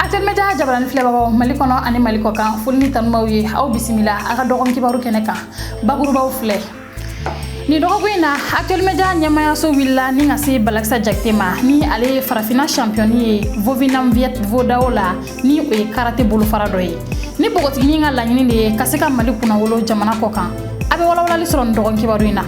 Actuel Media jabarani filɛbagaw Mali kɔnɔ ani Mali kɔ kan, foli ni tanubaw ye. Aw bisimila a ka dɔgɔkun kibaru kɛnɛ kan. Bakurubaw filɛ: nin dɔgɔkun in na, Actuel Media ɲɛmayaso wulila ni ka se Balakisa Jakite ma, ni ale ye Farafinna champion ye Vovinam Viet Vo Dao la, ni o ye karate bolofara dɔ ye. Ni npogotiginin ka laɲini de ye ka se ka Mali kunnawolo jamana kɔ kan. A bɛ walawalali sɔrɔ nin dɔgɔkun kibaru in na.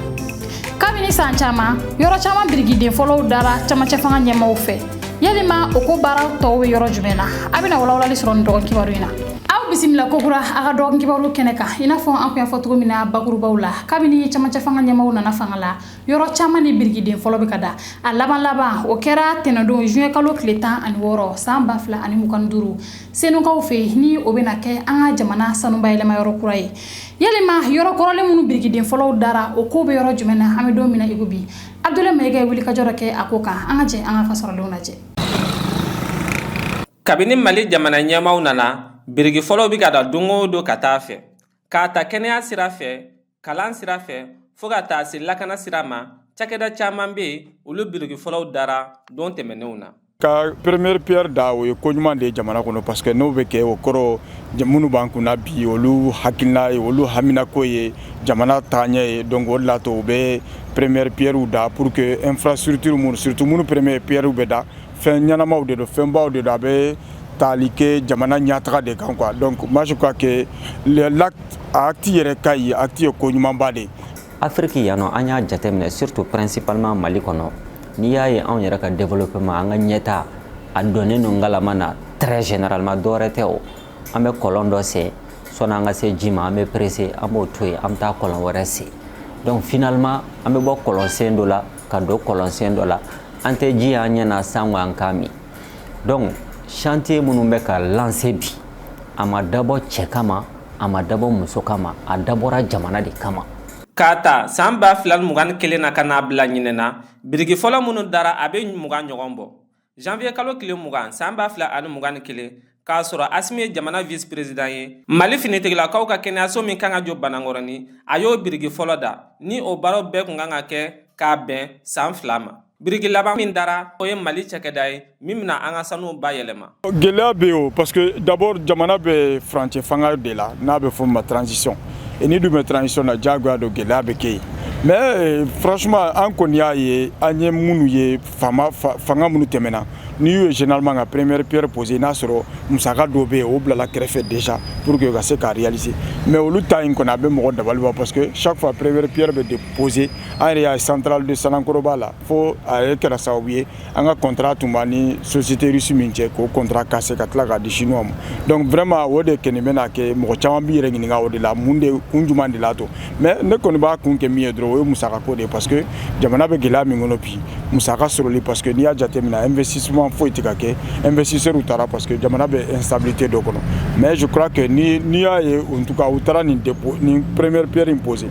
Kabini san caman, yɔrɔ caman birikiden fɔlɔw dara camancɛ fanga ɲɛmaw fɛ. Yalima o ko baara tɔw bɛ yɔrɔ jumɛn na? A bɛna walawalali sɔrɔ nin dɔgɔkun kibaru in na. Aw bisimila kokura a ka dɔgɔkun kibaru kɛnɛ kan. I n'a fɔ an kun y'a fɔ cogo min na bakurubaw la, kabini camancɛ fanga ɲɛmaw nana fanga la, yɔrɔ caman ni birikiden fɔlɔ bɛ ka da. A laban laban, o kɛra tɛnɛdon, juin kalo tile 16, san 2025, Senukaw fɛ, ni o bɛna kɛ an ka jamana sanubayɛlɛma yɔrɔ kura ye. Yalima yɔrɔ kɔrɔlen minnu birikiden fɔlɔw dara, o ko bɛ yɔrɔ jumɛn na an bɛ don min na i ko bi? Abudulayi Mayiga ye wulikajɔ dɔ kɛ a ko kan. An ka jɛ an ka sɔrɔlenw lajɛ. Kabini Mali jamana ɲɛmaw nana, biriki fɔlɔw bɛ ka da don o don ka taa fɛ, k'a ta kɛnɛya sira fɛ, kalan sira fɛ, fo ka taa se lakana sira ma. Cakɛda caman bɛ yen, olu biriki fɔlɔw dara don tɛmɛnenw na. Ka première pierre da, o ye ko ɲuman de ye jamana kɔnɔ, parce que n'o bɛ kɛ, o kɔrɔ minnu b'an kunna bi, olu hakilina ye, olu haminako ye jamana taaɲɛ ye. Donc o de la to u bɛ première pierre da pour que infrastructure minnu, surtout minnu première pierre bɛ da, fɛn ɲɛnamaw de don, fɛnbaw de don, a bɛ tali kɛ jamana ɲɛtaga de kan, quoi. Donc moi, je crois que l'acte, acte yɛrɛ ka ɲi, acte ye ko ɲumanba de ye. Afiriki yan nɔ, an y'a jateminɛ, surtout principalement Mali kɔnɔ, n'i y'a ye anw yɛrɛ ka développement, an ka ɲɛta, a donnen don ngalama na. Très généralement, dɔwɛrɛ tɛ o, an bɛ kɔlɔn dɔ sen, sɔnni an ka se ji ma, an bɛ pressé, an b'o to yen, an bɛ taa kɔlɔn wɛrɛ sen. Donc finalement, an bɛ bɔ kɔlɔn sen dɔ la ka don kɔlɔn sen dɔ la, an tɛ ji y'an ɲɛ na sango an k'a min. Donc chantier minnu bɛ ka lancer bi, a ma dabɔ cɛ kama, a ma dabɔ muso kama, a dabɔra jamana de kama. K'a ta san 2021 na ka n'a bila ɲinɛ na, biriki fɔlɔ minnu dara, a bɛ 20 ɲɔgɔn bɔ. Janvier kalo tile 20, san 2021, k'a sɔrɔ Asimi ye jamana vice président ye, Mali finitigilakaw ka kɛnɛyaso min kan ka jɔ Banankɔrɔni, a y'o biriki fɔlɔ da. Ni o baaraw bɛɛ kun kan ka kɛ k'a bɛn san 2 ma. Biriki laban min dara, o ye Mali cakɛda ye min bɛna an ka sanuw bayɛlɛma. Gɛlɛya bɛ yen o, parce que d'abord jamana bɛ furancɛ fanga de la, n'a bɛ fɔ o ma transition. Et ni dun bɛ transition na, diyagoya don, gɛlɛya bɛ kɛ yen. Mais franchement, an kɔni y'a ye, an ye minnu ye, faama fanga minnu tɛmɛna, n'i y'u ye généralement ka première pierre poser, n'a sɔrɔ musaka dɔw bɛ yen, o bilala kɛrɛfɛ déjà pour que ka se k'a réaliser. Mais olu ta in kɔni, a bɛ mɔgɔ dabali ban, parce que chaque fois première pierre bɛ déposer, an yɛrɛ y'a ye centrale de Sanankoroba la, fo a yɛrɛ kɛra sababu ye an ka contrat tun b'an ni société russe min cɛ, k'o contrat cassé ka tila k'a di Chinois ma. Donc vraiment, o de kɔni bɛna kɛ, mɔgɔ caman b'i yɛrɛ ɲininka o de la, mun de kun jumɛn de l'a to. Mais ne kɔni b'a kun kɛ min ye dɔrɔn, o ye musakako de ye, parce que jamana bɛ gɛlɛya min kɔnɔ bi, musaka sɔrɔli, parce que n'i y'a jateminɛ, investissement foyi tɛ ka kɛ, investisseurs taara, parce que jamana bɛ instabilité dɔ kɔnɔ. Mais je crois que ni n'i y'a ye, en tout cas u taara nin dépôt, nin première pierre in poser,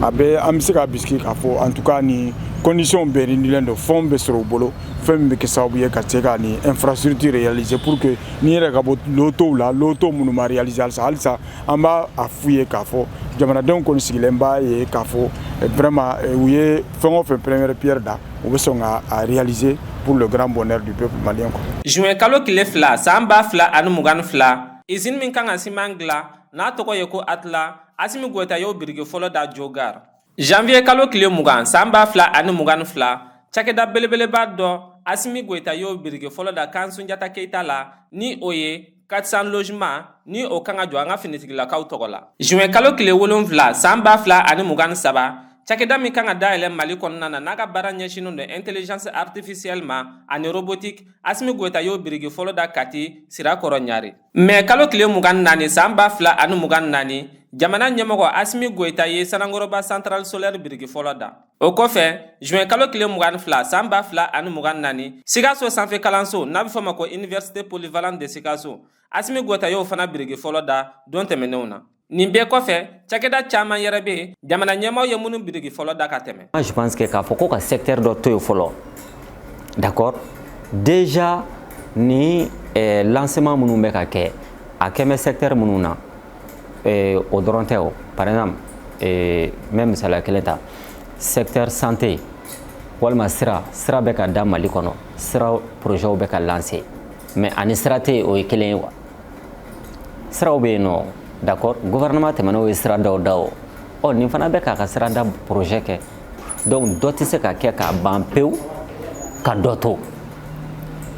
a bɛ an bɛ se ka bisiki k'a fɔ en tout cas nin condition bɛɛ réunilen don, fɛnw bɛ sɔrɔ u bolo, fɛn min bɛ kɛ sababu ye ka se ka nin infrastructure réaliser, pour que ni yɛrɛ ka bɔ lotow la, loto minnu ma réaliser halisa. Halisa an b'a a f'u ye k'a fɔ jamanadenw kɔni sigilen b'a ye k'a fɔ vraiment u ye fɛn o fɛn première pierre da, u bɛ sɔn ka a réaliser pour le grand bonheur du peuple malien, quoi. Juin kalo tile 2, san 2022, usine min kan ka siman dilan, n'a tɔgɔ ye ko Atla, Asimi Goyita y'o biriki fɔlɔ da Jogar. Janvier kalo tile 20, san 2022, cakɛda belebeleba dɔ, Asimi Goyita y'o biriki fɔlɔ da kan Sunjata Keyita la, ni o ye 400 logement, ni o kan ka jɔ an ka finitigilakaw tɔgɔ la. Juin kalo tile 7, san 2023, cakɛda min kan ka dayɛlɛ Mali kɔnɔna na, n'a ka baara ɲɛsinnen don intelligence artificielle ma ani robotique, Asimi Goyita y'o biriki fɔlɔ da Kati Sirakɔrɔ Ɲare. Mɛ kalo tile 24, san 2024, jamana ɲɛmɔgɔ Asimi Goyita ye Sanankɔrɔba centrale solaire biriki fɔlɔ da. O kɔfɛ, juin kalo tile 22, san 2024, Sikaso sanfɛ kalanso, n'a bɛ fɔ ma ko Université polyvalente de Sikaso, Asimi Goyita y'o fana biriki fɔlɔ da don tɛmɛnenw na. Nin bɛɛ kɔfɛ, cakɛda caman yɛrɛ bɛ yen, jamana ɲɛmaaw ye minnu biriki fɔlɔ da ka tɛmɛ. Moi, je pense que k'a fɔ ko ka secteur dɔ to yen fɔlɔ, d'accord, déjà ni lancement minnu bɛ ka kɛ, a kɛ bɛ secteur minnu na, o dɔrɔn tɛ o. Par exemple, n bɛ misaliya kelen ta, secteur santé walima sira bɛ ka da Mali kɔnɔ, sira projet bɛ ka lancer. Mais ani sira tɛ yen, o ye kelen ye wa? Siraw bɛ yen nɔ, d'accord, gouvernement tɛmɛn'o ye sira dɔw da. O ɔ nin fana bɛ k'a ka sirada projet kɛ. Donc dɔ tɛ se ka kɛ k'a ban pewu ka dɔ to.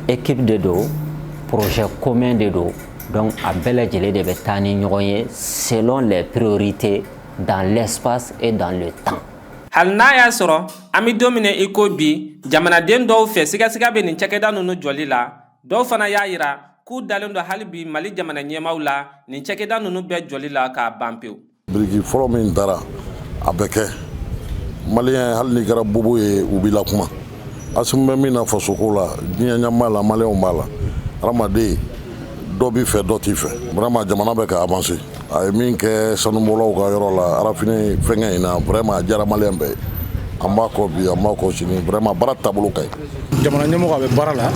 Équipe de don, projet commun de don. Donc a bɛɛ lajɛlen de bɛ taa ni ɲɔgɔn ye selon les priorités, dans l'espace et dans le temps. Hali n'a y'a sɔrɔ an bɛ don min na i ko bi, jamanaden dɔw fɛ, sigasiga bɛ nin cakɛda ninnu jɔli la. Dɔw fana y'a yira k'u dalen don hali bi Mali jamana ɲɛmaw la nin cakɛda ninnu bɛɛ jɔli la k'a ban pewu. Biriki fɔlɔ min dara, a bɛ kɛ maliyɛn, hali n'i kɛra bobo ye, u b'i la kuma. Asimi bɛ min na fasoko la, diɲɛ ɲɛ b'a la, maliyɛnw b'a la. Hadamaden dɔ b'i fɛ, dɔ t'i fɛ. Vraiment, jamana bɛ ka avancer. A ye min kɛ sanubɔlaw ka yɔrɔ la, raffinerie fɛnkɛ in na, vraiment, a diyara maliyɛn bɛɛ ye. An b'a kɔ bi, an b'a kɔ sini. Vraiment, baara taabolo ka ɲi. Jamana ɲɛmɔgɔ, a bɛ baara la,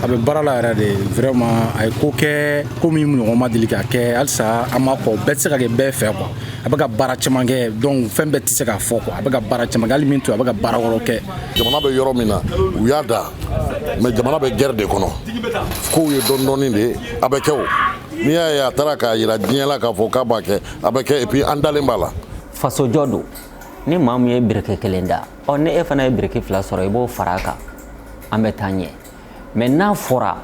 a bɛ baara la yɛrɛ de. Vraiment, a ye ko kɛ, ko min ɲɔgɔn ma deli ka kɛ. Halisa an m'a kɔ. Bɛɛ tɛ se ka kɛ bɛɛ fɛ quoi. A bɛ ka baara caman kɛ, donc fɛn bɛɛ tɛ se ka fɔ quoi. A bɛ ka baara caman kɛ, hali min to, a bɛ ka baara wɛrɛw kɛ. Jamana bɛ yɔrɔ min na, u y'a da, mais jamana bɛ guerre de kɔnɔ. Kow ye dɔɔni dɔɔni de ye, a bɛ kɛ. O n'i y'a ye a taara k'a yira diɲɛ la k'a fɔ k'a b'a kɛ, a bɛ kɛ. Et puis an dalen b'a la. Fasojɔ don. Ni maa min ye biriki kelen da, ɔ ni e fana ye biriki fila sɔrɔ, i b'o fara a kan, an bɛ taa ɲɛ. Mais n'a fɔra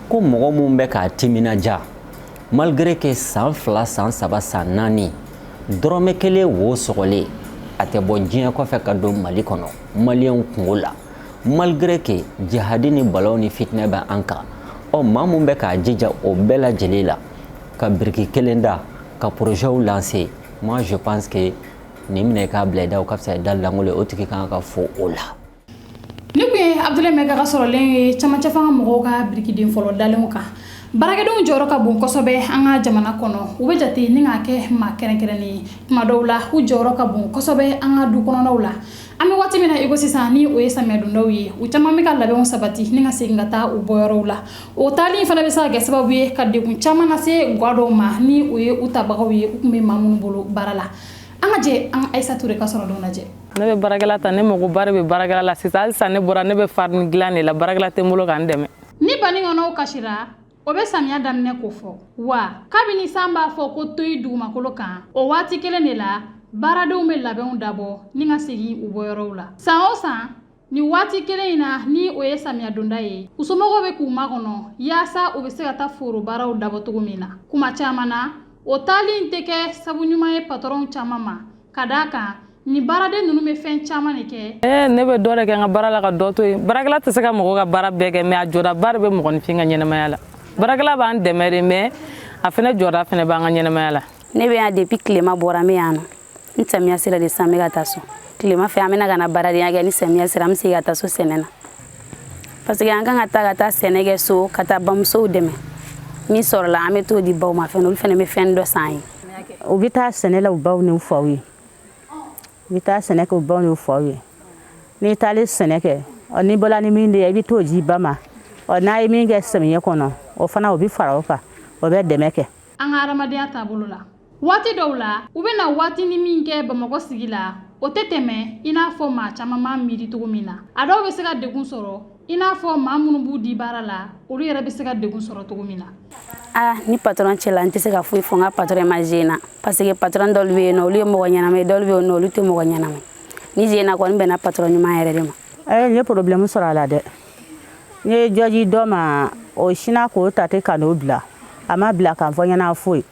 ko mɔgɔ mun bɛ k'a timinanja, malgré que san 2, san 3, san 4, dɔrɔmɛ kelen wo sɔgɔlen a tɛ bɔ diɲɛ kɔfɛ ka don Mali kɔnɔ, maliyɛnw kungo la, malgré que jihadi ni balaw ni fitinɛ bɛ an kan, ɔ maa mun bɛ k'a jija o bɛɛ lajɛlen la ka biriki kelen da, ka projetw lancer, moi je pense que nin minɛ i k'a bila i da, o ka fisa i da lankolon ye. O tigi kan ka fo o la. Ni kun ye Abdulayi Mɛka ka sɔrɔlen ye camancɛ fanga mɔgɔw ka birikiden fɔlɔ dalenw kan. Baarakɛdenw jɔyɔrɔ ka bon kosɛbɛ an ka jamana kɔnɔ. U bɛ jate ni k'a kɛ maa kɛrɛnkɛrɛnnen ye. Tuma dɔw la, u jɔyɔrɔ ka bon kosɛbɛ an ka du kɔnɔnaw la. An bɛ waati min na i ko sisan, ni o ye samiya dondaw ye, u caman bɛ ka labɛnw sabati ni ka segin ka taa u bɔyɔrɔw la. O taali in fana bɛ se ka kɛ sababu ye ka degun caman lase ga dɔw ma, ni o ye u tabagaw ye, u tun bɛ maa minnu bolo baara la. An ka jɛ an Ayisa Ture ka sɔrɔ dɔw lajɛ. Ne bɛ baarakɛla ta, ne mago ba de bɛ baarakɛla la sisan. Halisa ne bɔra, ne bɛ farini dilan de la, baarakɛla tɛ n bolo ka n dɛmɛ. Ni banikɔnɔw kasira, o bɛ samiya daminɛ ko fɔ wa. Kabini san b'a fɔ ko toyi dugumakolo kan, o waati kelen de la baaradenw bɛ labɛnw dabɔ ni ka segin u bɔyɔrɔw la. San o san, nin waati kelen in na, ni o ye samiya donda ye, u somɔgɔw bɛ k'u makɔnɔ yaasa u bɛ se ka taa foro baaraw dabɔ cogo min na. Kuma caman na, o taali in tɛ kɛ sabu ɲuman ye patɔrɔnw caman ma, ka d'a kan ni baaraden ninnu bɛ fɛn caman de kɛ. Ee, ne bɛ dɔ de kɛ n ka baara la ka dɔ to yen. Baarakɛla tɛ se ka mɔgɔ ka baara bɛɛ kɛ, mais a jɔdaba de bɛ mɔgɔninfin ka ɲɛnamaya la. Baarakɛla b'an dɛmɛ de, mais a fɛnɛ jɔda fɛnɛ b'an ka ɲɛnamaya la. Ne bɛ yan depuis tilema bɔra, n bɛ yan nɔ. Ni samiya sera de sisan, n bɛ ka taa so. Tilema fɛ, an bɛna ka na baaradenya kɛ. Ni samiya sera, an bɛ segin ka taa so sɛnɛ na, parce que an kan ka taa ka taa sɛnɛ kɛ so, ka taa bamusow dɛmɛ. Min sɔrɔla, an bɛ t'o di baw ma fɛnɛ, olu fɛnɛ bɛ fɛn dɔ san an ye. U bɛ taa sɛnɛ la u baw ni u faw ye, u bɛ taa sɛnɛ kɛ u baw ni u faw ye. N'i taalen sɛnɛ kɛ, ɔ n'i bɔla ni min de ye, i bɛ t'o di ba ma. Ɔ n'a ye min kɛ samiyɛ kɔnɔ, o fana o bɛ fara o kan, o bɛ dɛmɛ kɛ. An ka adamadenya taabolo la, waati dɔw la, u bɛ na waatinin min kɛ Bamakɔ sigi la, o tɛ tɛmɛ i n'a fɔ maa caman b'a miiri cogo min na. A dɔw bɛ se ka degun sɔrɔ, i n'a fɔ maa minnu b'u di baara la, olu yɛrɛ bɛ se ka degun sɔrɔ cogo min na. Ah, ni patron cɛla, n tɛ se ka foyi fɔ n ka patron ma gêner, parce que patron dɔw bɛ yen nɔ, olu ye mɔgɔ ɲɛnama ye, dɔw bɛ yen nɔ, olu tɛ mɔgɔ ɲɛnama ye. Ni gêner kɔni bɛnna patron ɲuman yɛrɛ de ma. Ɛɛ, n ye problème sɔrɔ a la dɛ. N ye jɔ di dɔ ma, o sinna k'o ta ten ka n'o bila, a ma bila k'a fɔ n ɲɛna foyi.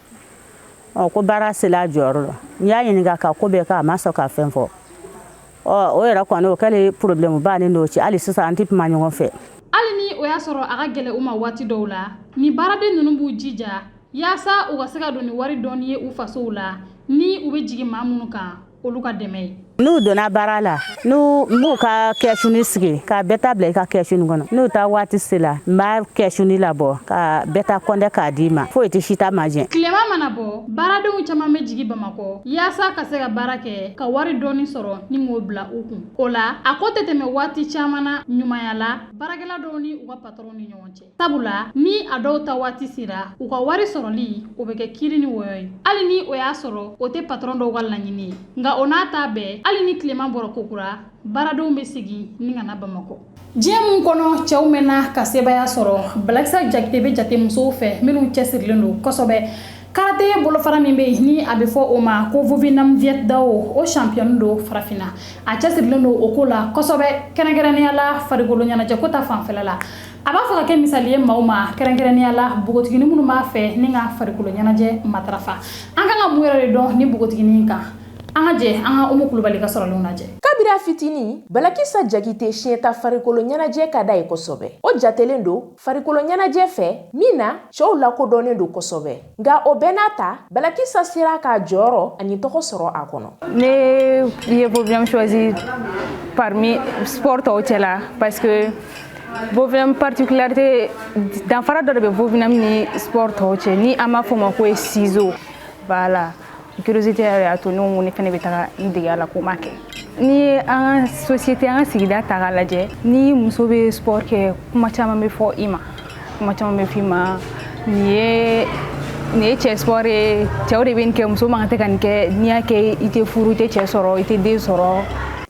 Ɔ ko baara sera a jɔyɔrɔ la, n y'a ɲininka ka ko bɛɛ kɛ, a ma sɔn ka fɛn fɔ. Ɔ o yɛrɛ kɔni, o kɛlen problème ba ni n'o cɛ. Hali sisan, an tɛ kuma ɲɔgɔn fɛ. Hali ni o y'a sɔrɔ a ka gɛlɛ u ma waati dɔw la, ni baaraden ninnu b'u jija yaasa u ka se ka don ni wari dɔɔni ye u fasow la, ni u bɛ jigin maa minnu kan, olu ka dɛmɛ ye. N'u donna baara la, n'u m'u ka kɛsuni sigi ka bɛɛ ta bila i ka kɛsuni kɔnɔ, n'u ta waati sera, n b'a kɛsuni labɔ ka bɛɛ ta kɔndɛ k'a d'i ma. Foyi tɛ si ta ma jɛ. Tilema mana bɔ, baaradenw caman bɛ jigin Bamakɔ yaasa ka se ka baara kɛ ka wari dɔɔni sɔrɔ ni k'o bila u kun. O la, a ko tɛ tɛmɛ waati caman na ɲumanya la baarakɛla dɔw ni u ka patɔrɔnw ni ɲɔgɔn cɛ, sabula ni a dɔw ta waati sera, u ka wari sɔrɔli o bɛ kɛ kiiri ni wɔyɔ ye, hali ni o y'a sɔrɔ o tɛ patɔrɔn dɔw ka laɲini ye. Nka o n'a ta bɛɛ, hali Hali ni tilema bɔra kokura, baaradenw bɛ segin ni ka na Bamakɔ. Diɲɛ mun kɔnɔ cɛw mɛnna ka sebaaya sɔrɔ, Balakisa Jakite bɛ jate musow fɛ minnu cɛsirilen don kosɛbɛ. Karate bolofara min bɛ yen ni a bɛ fɔ o ma ko Vovinam Viet Dao, o champion don farafinna. A cɛsirilen don o ko la kosɛbɛ, kɛrɛnkɛrɛnnenya la farikolo ɲɛnajɛko ta fanfɛla la. A b'a fɛ ka kɛ misali ye maaw ma, kɛrɛnkɛrɛnnenya la npogotiginin minnu b'a fɛ ni ka farikolo ɲɛnajɛ matarafa. An kan ka mun yɛrɛ de dɔn ni npogotiginin kan? An ka jɛ an ka Umu Kulubali ka sɔrɔlenw lajɛ. Kabiri a fitinin, Balakisa Jakite siɲɛta farikolo ɲɛnajɛ ka d'a ye kosɛbɛ. O jatelen don farikolo ɲɛnajɛ fɛ min na cɛw lakodɔnnen don kosɛbɛ. Nka o bɛɛ n'a ta, Balakisa sera k'a jɔyɔrɔ ani tɔgɔ sɔrɔ a kɔnɔ. Ne ye Vovinam choisi parmi sport tɔw cɛ la parce que Vovinam particularité, danfara dɔ de bɛ Vovinam ni sport tɔw cɛ, ni an b'a fɔ o ma ko ye ciseau. Voilà, curiosité yɛrɛ y'a to ne ko ne fɛnɛ bɛ taga n dege a la ko ma kɛ. N'i ye an ka société, an ka sigida ta k'a lajɛ, ni muso bɛ sport kɛ, kuma caman bɛ fɔ i ma, kuma caman bɛ f'i ma: nin ye cɛ sport ye, cɛw de bɛ nin kɛ, muso man kan tɛ ka nin kɛ, n'i y'a kɛ i tɛ furu, i tɛ cɛ sɔrɔ, i tɛ den sɔrɔ.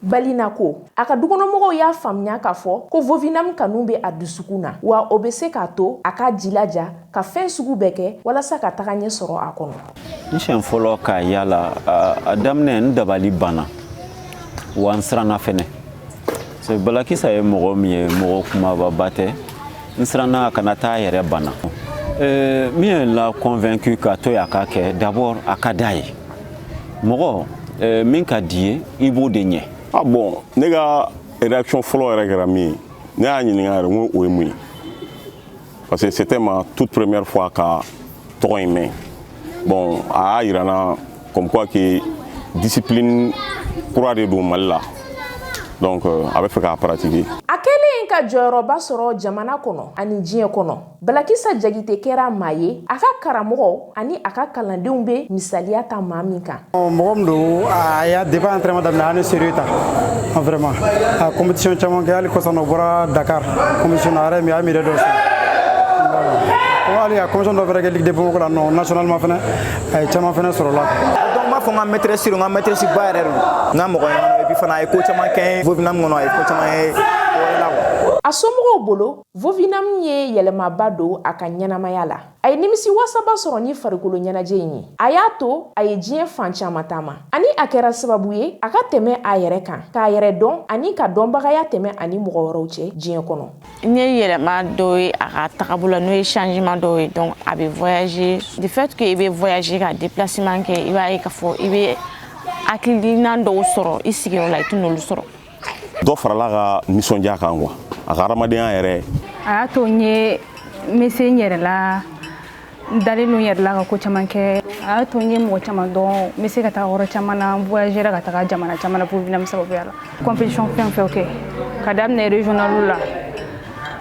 Balina ko a ka dukɔnɔmɔgɔw y'a faamuya k'a fɔ ko Vovinam kanu bɛ a dusukun na, wa o bɛ se k'a to a k'a jilaja ka fɛn sugu bɛɛ kɛ walasa ka taga ɲɛ sɔrɔ a kɔnɔ. N siɲɛ fɔlɔ k'a yala, a daminɛ, n dabali banna wa n siranna fɛnɛ, parce que Balakisa ye mɔgɔ min ye, mɔgɔ kumababa tɛ. N siranna a kana taa a yɛrɛ bana. Min ye n la convaincu ka to yen a ka kɛ, d'abord a ka d'a ye. Mɔgɔ min ka di ye, i b'o de ɲɛ. Ah bon, ne ka réaction fɔlɔ yɛrɛ kɛra min ye, ne y'a ɲininka yɛrɛ n ko o ye mun ye, parce que c'était ma toute première fois ka tɔgɔ in mɛn. Bon, a y'a yira n na comme quoi que discipline kura de don Mali la, donc a bɛ fɛ k'a pratiquer. A kɛlen ka jɔyɔrɔba sɔrɔ jamana kɔnɔ ani diɲɛ kɔnɔ, Balakisa Jakite kɛra maa ye a ka karamɔgɔw ani a ka kalandenw bɛ misaliya ta maa min kan. Mɔgɔ min don, a y'a depuis entraînement daminɛ, a ni sérieux ta vraiment. A compétition caman kɛ, hali kɔsa o bɔra Dakar compétition na, a yɛrɛ min a ye médaille dɔ sɔrɔ. Ko hali a compétition dɔ fɛnɛ kɛ Ligue de Bamako la nɔ, nationalement fɛnɛ a ye caman fɛnɛ sɔrɔ la. Donc n b'a fɔ n ka maîtresse don, n ka maîtresse ba yɛrɛ don, n ka mɔgɔ ɲɛnama. Et puis fana a ye ko caman kɛ n ye Vovinam kɔnɔ, a ye ko caman ye ko wɛrɛ la quoi. A somɔgɔw bolo, Vovinam ye yɛlɛmaba don a ka ɲɛnamaya la. A ye nimisi wasaba sɔrɔ ni farikolo ɲɛnajɛ in ye. A y'a to a ye diɲɛ fan caman taama, ani a kɛra sababu ye a ka tɛmɛ a yɛrɛ kan, k'a yɛrɛ dɔn ani ka dɔnbagaya tɛmɛ ani mɔgɔ wɛrɛw cɛ diɲɛ kɔnɔ. N ye yɛlɛma dɔw ye a ka tagabolo la, n'o ye changement dɔw ye. Donc a bɛ voyager. Du fait que i bɛ voyager ka déplacement kɛ, i b'a ye k'a fɔ i bɛ hakilina dɔw sɔrɔ i sigiyɔrɔ la, i tɛ n'olu sɔrɔ. Dɔ farala ka nisɔndiya kan quoi, a ka hadamadenya yɛrɛ. A y'a to n ye n bɛ se n yɛrɛ la, n dalen don n yɛrɛ la ka ko caman kɛ. A y'a to n ye mɔgɔ caman dɔn, n bɛ se ka taga yɔrɔ caman na, n voyagera ka taga jamana caman na Vovinam sababuya la. Compétition fɛn fɛn kɛ, ka daminɛ régional la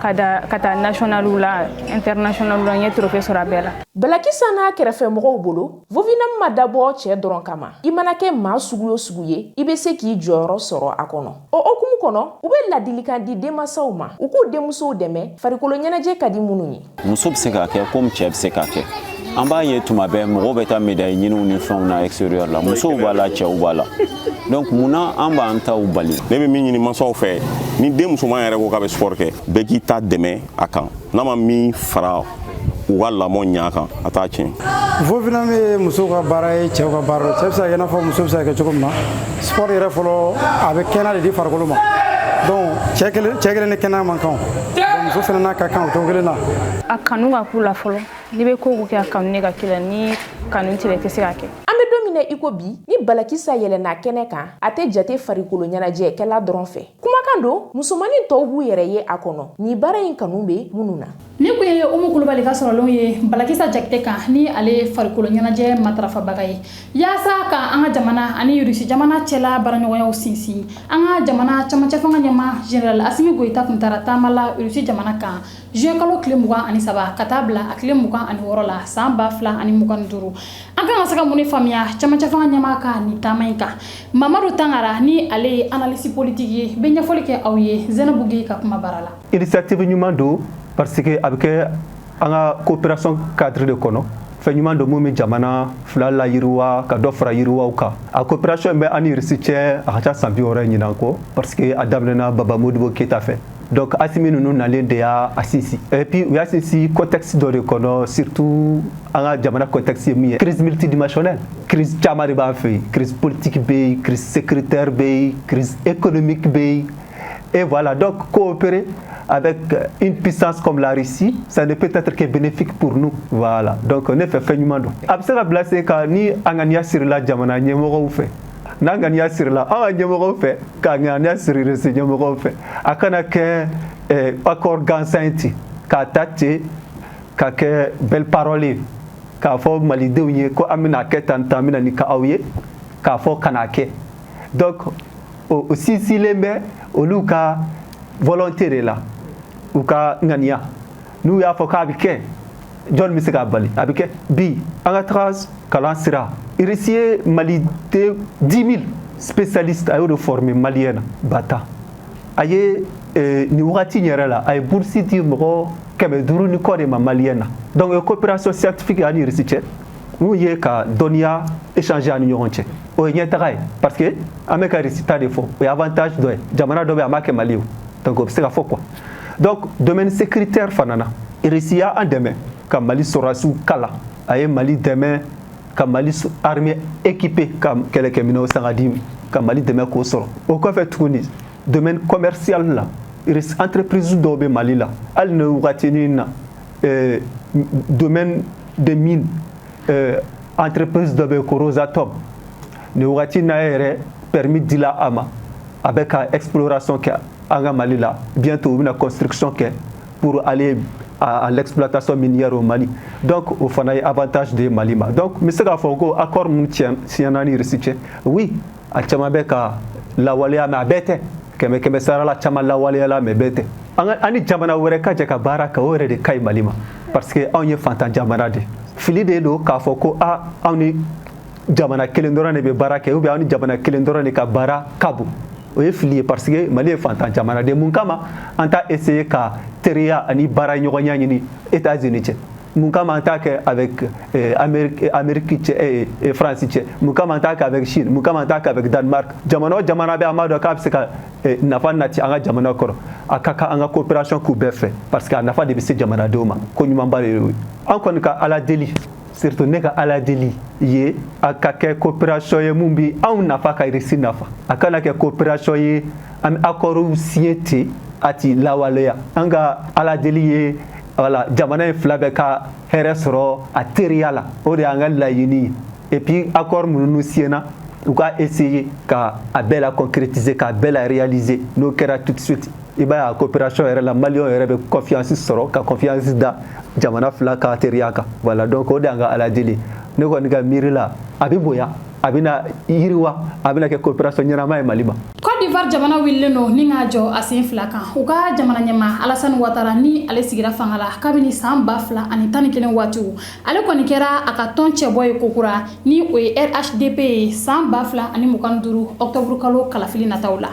ka da ka taa national la, international la, n ye trophée sɔrɔ a bɛɛ la. Balakisa n'a kɛrɛfɛmɔgɔw bolo, Vovinam ma dabɔ cɛɛ dɔrɔn kama. I mana kɛ maa sugu o sugu ye, i bɛ se k'i jɔyɔrɔ sɔrɔ a kɔnɔ. O hokumu kɔnɔ, u bɛ ladilikan di denmansaw ma u k'u denmusow dɛmɛ farikolo ɲɛnajɛ ka di minnu ye. Muso bɛ se k'a kɛ komi cɛ bɛ se k'a kɛ. An b'a ye tuma bɛɛ mɔgɔw bɛ taa médaille ɲiniw ni fɛnw na extérieur la, musow b'a la, cɛw b'a la. Donc munna an b'an taw bali? Ne bɛ min ɲini mansaw fɛ, ni den musoman yɛrɛ ko k'a bɛ sport kɛ, bɛɛ k'i ta dɛmɛ a kan. N'a ma min fara u ka lamɔ ɲa kan, a t'a tiɲɛ. Vovinam ye musow ka baara ye, cɛw ka baara don. Cɛ bɛ se ka kɛ i n'a fɔ muso bɛ se ka kɛ cogo min na. Sport yɛrɛ fɔlɔ, a bɛ kɛnɛya de di farikolo ma. Donc cɛ kelen, cɛ kelen ni kɛnɛya man kan. Donc muso fana n'a ka kan o cogo kelen na. A kanu ka k'u la fɔlɔ. N'i bɛ ko o ko kɛ, a kanu ne ka k'i la. Ni kanu t'i la, i tɛ se k'a kɛ. An bɛ don min na i ko bi, ni Balakisa yɛlɛnna kɛnɛ kan, a tɛ jate farikolo ɲɛnajɛkɛla dɔrɔn fɛ. Kumakan don, musomanin tɔw b'u yɛrɛ ye a kɔnɔ ni baara in kanu bɛ minnu na. Ni kun ye Umu Kulubali ka sɔrɔlenw ye Balakisa Jakite kan, ni ale ye farikolo ɲɛnajɛ matarafabaga ye. Yaasa ka an ka jamana ani Rusi jamana cɛla baaraɲɔgɔnyaw sinsin, an ka jamana camancɛ fanga ɲɛma général Asimi Goyita tun taara taama la Rusi jamana kan juin kalo tile 23 ka taa bila a tile 26 la san 2025. An kan ka se ka mun de faamuya camancɛ fanga ɲɛma ka nin taama in kan? Mamadu Tangara, ni ale ye analyste politique ye, bɛ ɲɛfɔli kɛ aw ye Zenabu Gueye ka kuma baara la. Initiative ɲuman don, parce que a bɛ kɛ an ka coopération cadre de kɔnɔ. Fɛn ɲuman don mun bɛ jamana fila la yiriwa, ka dɔ fara yiriwaw kan. A coopération bɛ an ni Russie cɛ, a ka ca san 60 ɲinan kɔ, parce que a daminɛna Baba Modibo Keyita fɛ. Donc Asimi ninnu nalen de y'a sinsin. Et puis u y'a sinsin contexte dɔ de kɔnɔ, surtout an ka jamana contexte ye min ye, crise multidimensionnelle. Crise caman de b'an fɛ yen: crise politique bɛ yen, crise sécuritaire bɛ yen, crise économique bɛ yen. Et voilà, donc coopérer avec une puissance comme la Russie, ça ne peut être que bénéfique pour nous. Voilà. Donc ne fɛ, fɛn ɲuman don. A bɛ se ka bila sen kan ni a ŋaniya sirila jamana ɲɛmɔgɔw fɛ. N'a ŋaniya sirila an ka ɲɛmɔgɔw fɛ, ka ŋaniya siri Russie ɲɛmɔgɔw fɛ, a kana kɛ accord gansan ye ten, k'a ta ten ka kɛ belle parole ye, k'a fɔ malidenw ye ko an bɛna kɛ tan tan, an bɛna nin kɛ aw ye, k'a fɔ kana kɛ. Donc o sinsinlen bɛ olu ka volonté de la, u ka ŋaniya. N'u y'a fɔ k'a bɛ kɛ, jɔn bɛ se k'a bali? A bɛ kɛ. Bi an ka taga kalan sira, Russie ye maliden 10 000 spécialistes, a y'o de former malien na bata. A ye nin wagati in yɛrɛ la, a ye bourse di mɔgɔ 500 ni kɔ de ma malien na. Donc o ye coopération scientifique ani Russie cɛ, mun ye ka dɔnniya échanger ani ɲɔgɔn cɛ. O ye ɲɛtaga ye, parce que an bɛ ka Russie ta de fɔ, o ye avantage dɔ ye. Jamana dɔ bɛ yen, a m'a kɛ Mali ye. Donc o bɛ se ka fɔ quoi. Donc domaine sécuritaire fana na, Russie y'an dɛmɛ ka Mali sɔrɔdasiw kalan, a ye Mali dɛmɛ ka Mali armée équipée, ka kɛlɛkɛminɛnw san ka di, ka Mali dɛmɛ k'o sɔrɔ. O kɔfɛ tuguni, domaine commercial la, entreprise dɔw bɛ Mali la hali ni wagatinin na. Domaine de mine, entreprise dɔ bɛ yen ko Rosatom, nin wagati n'a yɛrɛ permis dila a ma, a bɛ ka exploration kɛ an ka Mali la. Bientôt u bɛna construction kɛ pour aller à l'exploitation minière au Mali. Donc o fana ye avantage de ye Mali ma. Donc n bɛ se k'a fɔ ko accord mun signera ni Russie cɛ, oui, a caman bɛ ka lawaleya, mais a bɛɛ tɛ. Kɛmɛ kɛmɛ sara la, caman lawaleyala, mais bɛɛ tɛ. An ni jamana wɛrɛ ka jɛ ka baara kɛ, o yɛrɛ de ka ɲi Mali ma, parce que anw ye fantan jamana de. Fili de don k'a fɔ ko a anw ni jamana kelen dɔrɔn de bɛ baara kɛ, ou bien anw ni jamana kelen dɔrɔn de ka baara ka bon. O ye fili ye, parce que Mali ye fantan jamana de. Mun kama an t'a essayer ka teriya ani baara ɲɔgɔnya ɲini États-Unis cɛ? Mun kama an t'a kɛ avec Amérique cɛ, France cɛ? Mun kama an t'a kɛ avec Chine? Mun kama an t'a kɛ avec Danemark? Jamana o jamana bɛ, an b'a dɔn k'a bɛ se ka nafa nati an ka jamana kɔrɔ, a ka kan an ka coopération k'u bɛɛ fɛ, parce que a nafa de bɛ se jamanadenw ma. Ko ɲumanba de ye. An kɔni ka Ala deli, surtout ne ka Ala deli ye, a ka kɛ coopération ye mun bi anw nafa, ka Russie nafa. A kana kɛ coopération ye an bɛ accord signé ten, a ti lawaleya. An ka Ala deli ye, voilà, jamana in fila bɛɛ ka hɛrɛ sɔrɔ a teriya la, o de y'an ka laɲini ye. Et puis accord minnu signera, u ka essayer ka a bɛɛ la concrétiser, k'a bɛɛ la réaliser. N'o kɛra, tout de suite i b'a ye, a coopération yɛrɛ la, maliyɛnw yɛrɛ bɛ confiance sɔrɔ, ka confiance da jamana fila ka teriya kan. Voilà, donc o de y'an ka Ala deli. Ne kɔni ka miiri la, a bɛ bonya, a bɛna yiriwa, a bɛna kɛ coopération ɲɛnama ye Mali ma. Côte d'Ivoire jamana wulilen don ni k'a jɔ a sen fila kan. U ka jamana ɲɛma Alassane Ouattara, ni ale sigira fanga la kabini san 2011 waatiw, ale kɔni kɛra a ka tɔn cɛbɔ ye kokura, ni o ye RHDP ye, san 2025 octobre kalo kalafili nataw la.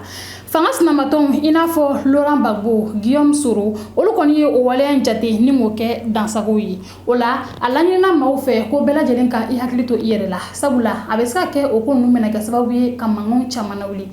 Fanga sinamatɔnw i n'a fɔ Laurent Gbagbo, Guillaume Soro, olu kɔni ye o waleya in jate ni m'o kɛ dansagow ye. O la, a laɲinina maaw fɛ ko bɛɛ lajɛlen ka i hakili to i yɛrɛ la, sabula a bɛ se ka kɛ o ko ninnu bɛna kɛ sababu ye ka mankanw caman lawuli.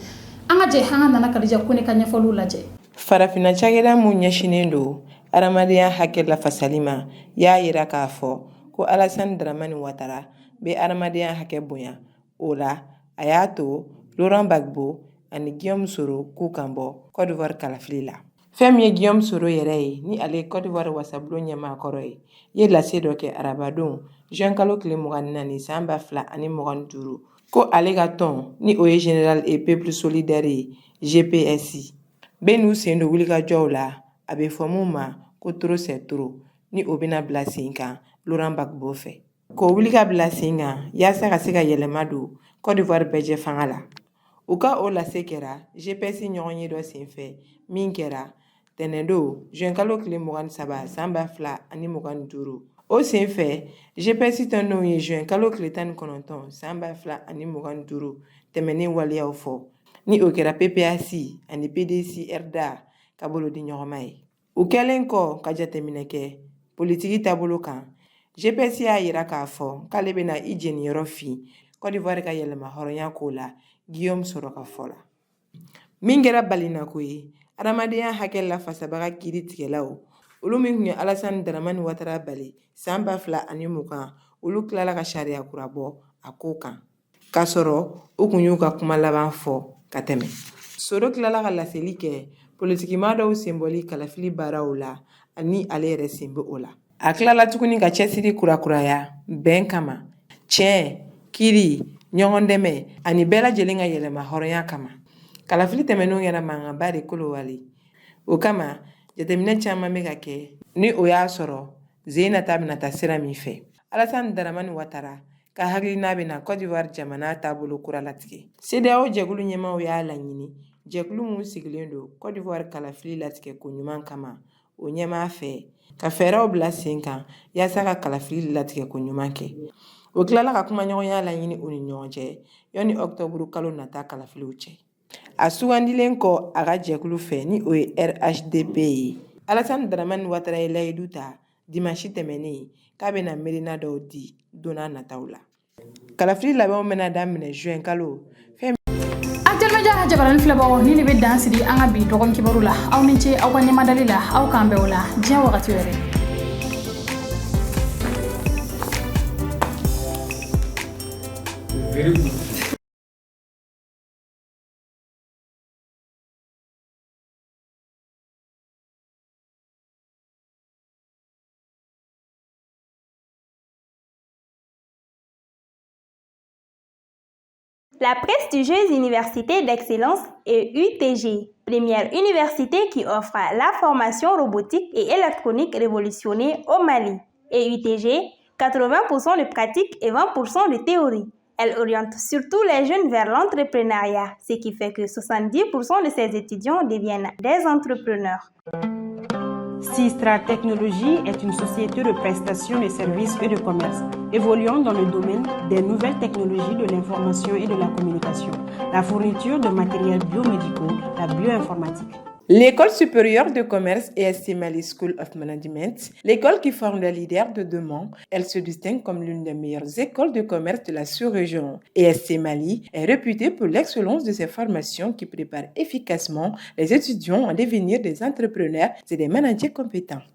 An ka jɛ an ka Nana Kadija Kone ka ɲɛfɔliw lajɛ. Farafinna cakɛda mun ɲɛsinnen don adamadenya hakɛ lafasali ma y'a yira k'a fɔ ko Alassane Dramane Ouattara bɛ adamadenya hakɛ bonya. O la, a y'a to Laurent Gbagbo ani Guillaume Soro k'u kan bɔ Côte d'Ivoire kalafili la. Fɛn min ye Guillaume Soro yɛrɛ ye, ni ale ye Côte d'Ivoire wasabulon ɲɛmaakɔrɔ ye, ye lase dɔ kɛ arabadon juin kalo tile 24 san 2025, ko ale ka tɔn, ni o ye Général et Peuple Solidaire ye, GPS, bɛ n'u sen don wulikajɔw la, a bɛ fɔ mun ma ko trop c'est trop, ni o bɛna bila sen kan Laurent Gbagbo fɛ, k'o wuli ka bila sen kan yaasa ka se ka yɛlɛma don Côte d'Ivoire bɛɛjɛ fanga la. U ka o lase kɛra GPS ɲɔgɔnye dɔ senfɛ min kɛra tɛnɛndon juin kalo tile 23 san 2025. O senfɛ, GPS tɔndenw ye juin kalo tile 19 san 2025 tɛmɛnen waleyaw fɔ, ni o kɛra PPA-C ani PDCI-RDA ka bolodi ɲɔgɔnma ye. U kɛlen kɔ ka jateminɛ kɛ politiki taabolo kan, GPS y'a yira k'a fɔ k'ale bɛna i jeniyɔrɔ fin Côte d'Ivoire ka yɛlɛma hɔrɔnya ko la Guillaume Soro ka fɔ la. Min kɛra balinako ye, adamadenya hakɛ lafasabaga kiiritigɛlaw, olu min tun ye Alassane Dramane Ouattara bali san 2020, olu tilala ka sariya kura bɔ a ko kan, k'a sɔrɔ u kun y'u ka kuma laban fɔ ka tɛmɛ. Soro tilala ka laseli kɛ politikimaa dɔw senbɔli kalafili baaraw la, ani ale yɛrɛ sen bɛ o la. A tilala tuguni ka cɛsiri kurakuraya bɛn kama, tiɲɛ, kiri, ɲɔgɔn dɛmɛ ani bɛɛ lajɛlen ka yɛlɛma hɔrɔnya kama. Kalafili tɛmɛnenw kɛra mankanba de Kolowali. O kama, jateminɛ caman bɛ ka kɛ ni o y'a sɔrɔ zen nata bɛna taa sira min fɛ. Alassane Dramane Ouattara ka hakilina bɛna Côte d'Ivoire jamana taabolo kura latigɛ. CEDEAO jɛkulu ɲɛmaaw y'a laɲini jɛkulu min sigilen don Côte d'Ivoire kalafili latigɛ ko ɲuman kama, o ɲɛmaa fɛ ka fɛɛrɛw bila sen kan yaasa ka kalafili latigɛ ko ɲuman kɛ. O tilala ka kumaɲɔgɔnya laɲini u ni ɲɔgɔn cɛ yanni ɔkutɔburu kalo nata kalafiliw cɛ. A sugandilen kɔ a ka jɛkulu fɛ ni o ye RHDP ye, Alassane Dramane Ouattara ye layidu ta dimansi tɛmɛnen k'a bɛna miirina dɔw di don n'a nataw la. Kalafili labɛnw bɛna daminɛ juin kalo. Fɛn Actuel Media jabarani filɛbagaw, ni ne bɛ dan sigi an ka bi dɔgɔkun kibaru la. Aw ni ce aw ka ɲɛmadali la. Aw k'an bɛn o la diɲɛ wagati wɛrɛ. Very good. La prestigieuse université d'excellence est UTG, première université qui offre la formation robotique et électronique révolutionnée au Mali. Et UTG, 80% de pratique et 20% de théorie. Elle oriente surtout les jeunes vers l'entrepreneuriat, ce qui fait que 70% de ses étudiants deviennent des entrepreneurs. Sistra Technologies est une société de prestation de services et de commerce évoluant dans le domaine des nouvelles technologies de l'information et de la communication, la fourniture de matériels biomédicaux, la bioinformatique. L'école supérieure de commerce ESC Mali School of Management, l'école qui forme les leaders de demain, elle se distingue comme l'une des meilleures écoles de commerce de la sous-région. ESC Mali est réputée pour l'excellence de ses formations qui préparent efficacement les étudiants à devenir des entrepreneurs et des managers compétents.